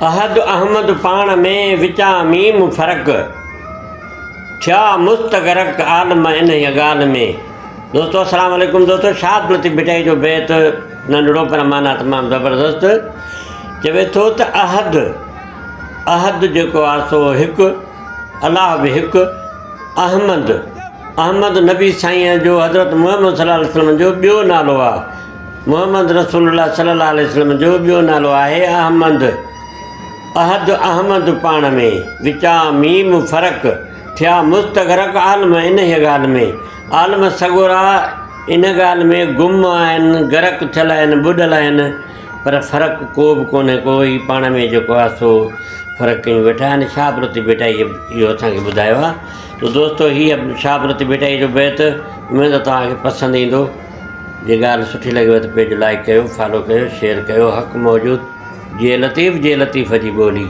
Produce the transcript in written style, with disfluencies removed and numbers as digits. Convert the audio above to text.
احد احمد پاڻ ۾، وچان ميم فرق، ٿيا مستغرق عالم انهيء ڳالهه ۾. دوستو السلام عليڪم دوستو شاهه عبداللطيف ڀٽائي جو بيت ننڍڙو پر معنيٰ تمام زبردست چوي ٿو ته احد احد جيڪو آهي سو هڪ الله به هڪ احمد احمد نبي سائين جو حضرت محمد صلي الله عليه وسلم جو ٻيو نالو آهي محمد رسول الله صلي الله عليه وسلم جو ٻيو نالو آهي احمد. احد احمد پاڻ ۾، وچان ميم فرق، ٿيا مستغرق عالم انهيء ڳالهه ۾. عالم سڳورا ان ڳالهه ۾ گم آهن، غرق ٿيل آهن، ٻڏل آهن، پر فرق ڪو به ڪونهي ڪو، هي پاڻ ۾ جيڪو آهي سو فرق ڪيون ويٺا آهن. شاهه عبداللطيف ڀٽائيء اهو اسان کي ٻڌايو آهي ته دوستو هيء شاهه عبداللطيف ڀٽائيء جو بيت اميد ته توهان کي پسند ايندو. جي ڳالهه سٺي لڳيو ته پيج لائيڪ ڪيو فالو ڪيو شيئر ڪيو حق موجود جي لطيف جي لطيف جي ٻولي.